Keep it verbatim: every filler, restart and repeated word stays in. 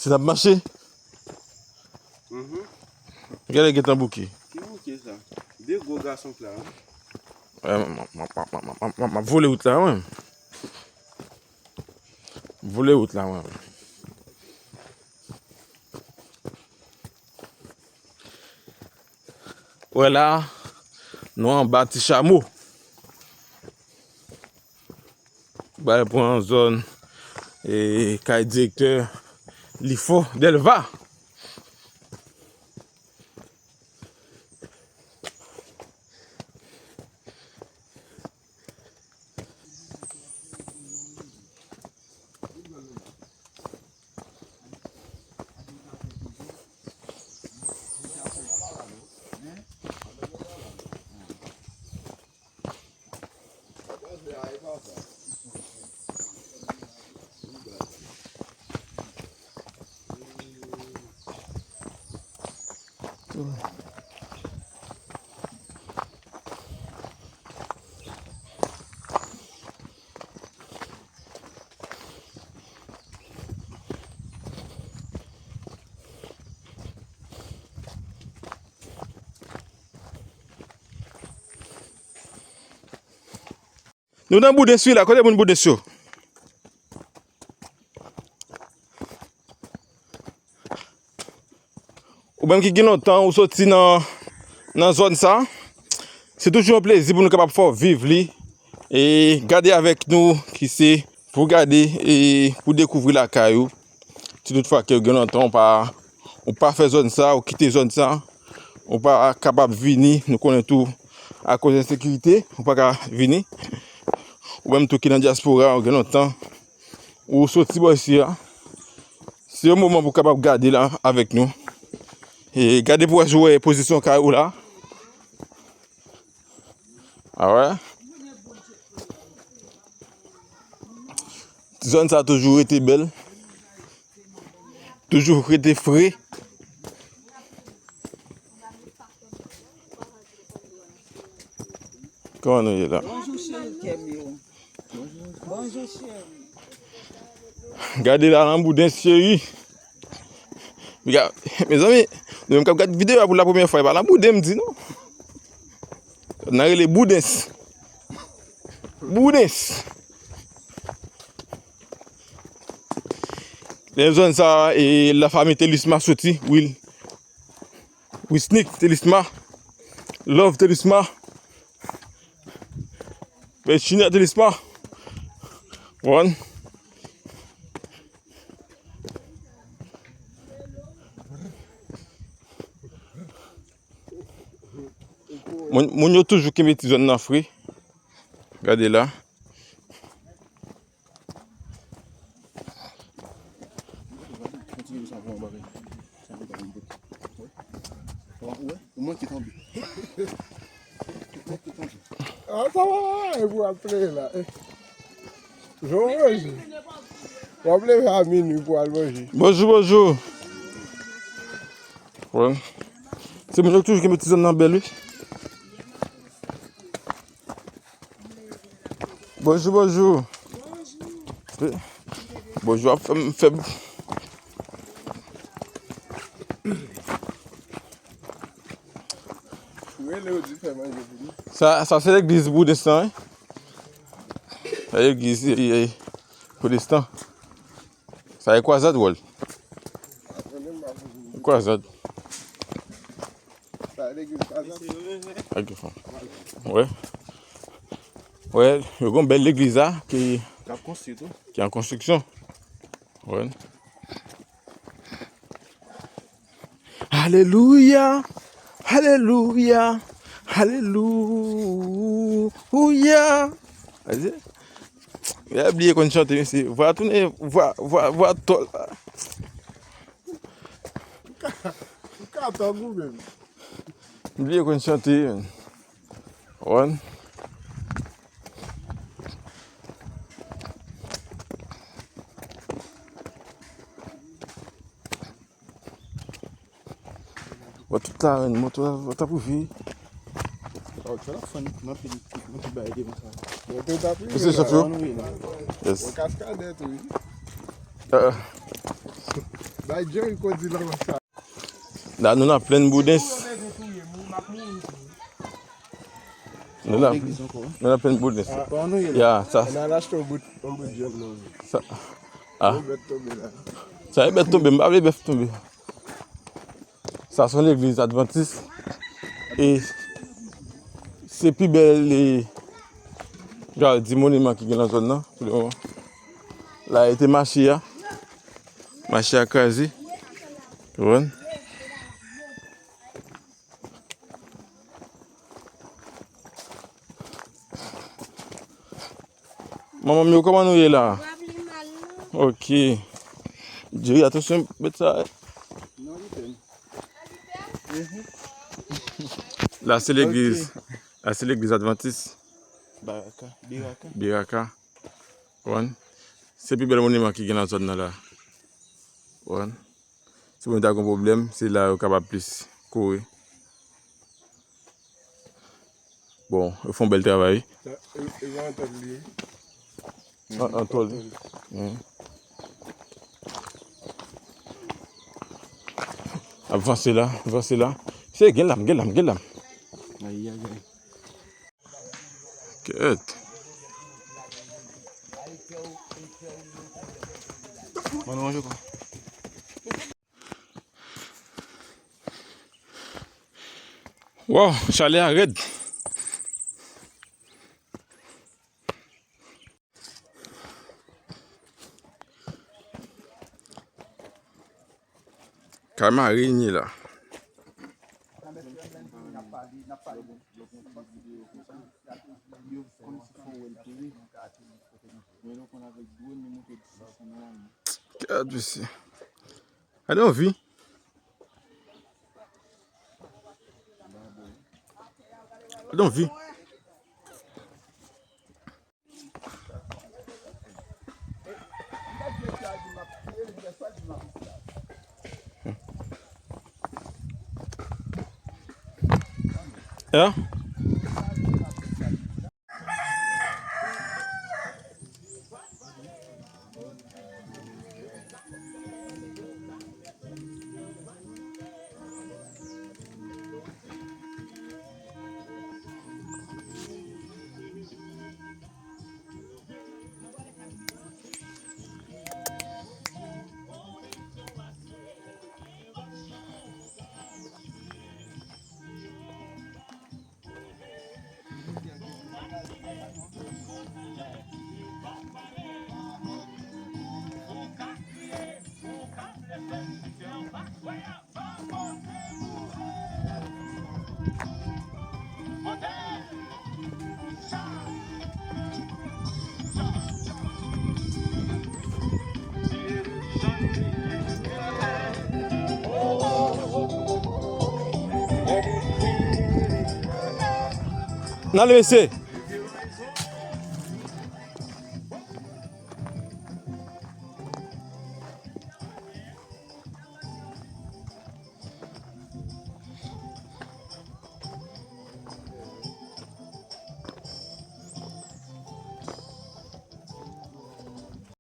Se n ap mache. Mhm. Gade gentan bouke. Ki bouke sa? De gwo gason k la, wi. M ap vole wout la, wi. Vole wout la, wi. Wè la, nou anba Ti Chamo. Bay pran zòn, e, kay direktè Lifo Delva. Nou nan Boudens wi la, kote moun Boudens yo? Ou menm ki gen lontan ou soti nan, nan zòn sa, se toujou yon plezi pou nou kapab fè w viv li. E gade avèk nou ki se pou gade e pou dekouvri lakay ou. Si tout fwa ke w gen lontan ou pa, ou pa fè zòn sa, ou kite zòn sa, ou pa kapab vini, nou konnen tou akoz ensekirite, ou pa ka vini. Ou menm tou ki nan dyaspora, ou gen lontan, ou soti bò isi a. Se yon moman pou w kapab gade la avèk nou. E gade pou w wè si w wè pozisyon kay ou la. A wè. Zòn sa toujou rete bèl. Toujou rete fre. Kòman nou ye la? Bonjou, cheri, kè m yo. Bonjou, cheri. Gade la nan Boudens, cheri. Mezanmi, nou menm k ap gad videyo a pou la premyè fwa, e pa nan Boudens m di non. Nan rele Boudens. Boudens. Nan zòn sa, e, lafanmi Telisma soti, Wil. Wisnik Telisma. Love Telisma. Virginia Telisma. One. Moun, moun yo toujou kenbe ti zòn nan fre. Gade la. Ah, sa va, e pou al pleye la. Eh. Jan w manje. W ap leve a minwi pou al manje. Bonjou, bonjou. Bon. Se moun yo toujou kenbe ti zòn nan bèl, wi. Bonjou, bonjou. Bonjou ap fè m fè. Rele yo di fè manje pou nou. Sa, sa se legliz Boudens lan, wi. Sa legliz, e, e, Pwotestan. Sa e kwazad, wòl. Kwazad. Sa legliz kwazad. Wè. Wè, yo gon bèl legliz la, ki Ap konstwi tou. Ki an konstriksyon. Wè. Alelouya, alelouya, alelouya. Ase, ya bliye konn chante, mesye. Vwa tounen, vwa, vwa, vwa tòl. M ka tòg ou menm. Bliye konn chante, man. One. Bon, tout la, man, moto a, moto a pou vi. Oh, telefòn, m ap fini, m ap fini bay devan sa. Bon, te ta priye. Mesye la, chofè. Ann wi la. Yes. Bon, kaskadè tou, wi. Ah. Bay Jerry kodi la konsa. La, nou nan plenn Boudens. Nou nan, nou nan plenn Boudens. Ah, pa nou ye la. Ya, sa. Ann al achte yon bout, yon bout djòb, non. Sa. Ah. Yon bèt tonbe la. Sa, yon bèt tonbe, m pa vle bèf tonbe. Sa se yon legliz advantis. E se pi bèl, e, jan di moniman ki gen nan zòn nan, pou le moman. La, e te mache a. Mache a kraze. Ou konprann? Manman m yo, kòman nou ye la? Pap li mal, non. Ok. Jerry, atansyon, bèt sa. Non, li tèm. La, se legliz. Ok. La, se legliz advantis. Baraka. Biraka. Biraka. Ou konprann? Se pi bèl moniman ki gen nan zòn nan la. Ou konprann? Si moun ta gon pwoblèm, se la yo kapab plis kouri. Bon, yo fè yon bèl travay. Sa, e, e pa antann li ye? An, an tòl. Antann. Ap vanse la, vanse la. Se gen lam, gen lam, gen lam. Ay, ay, ay. Kèt. Mwen manje kwa. Wow, chalè a rèd. Kalmari n ye la. Gad mesye. Gade yon vi. Gade yon vi. Ya? N ale, mesye.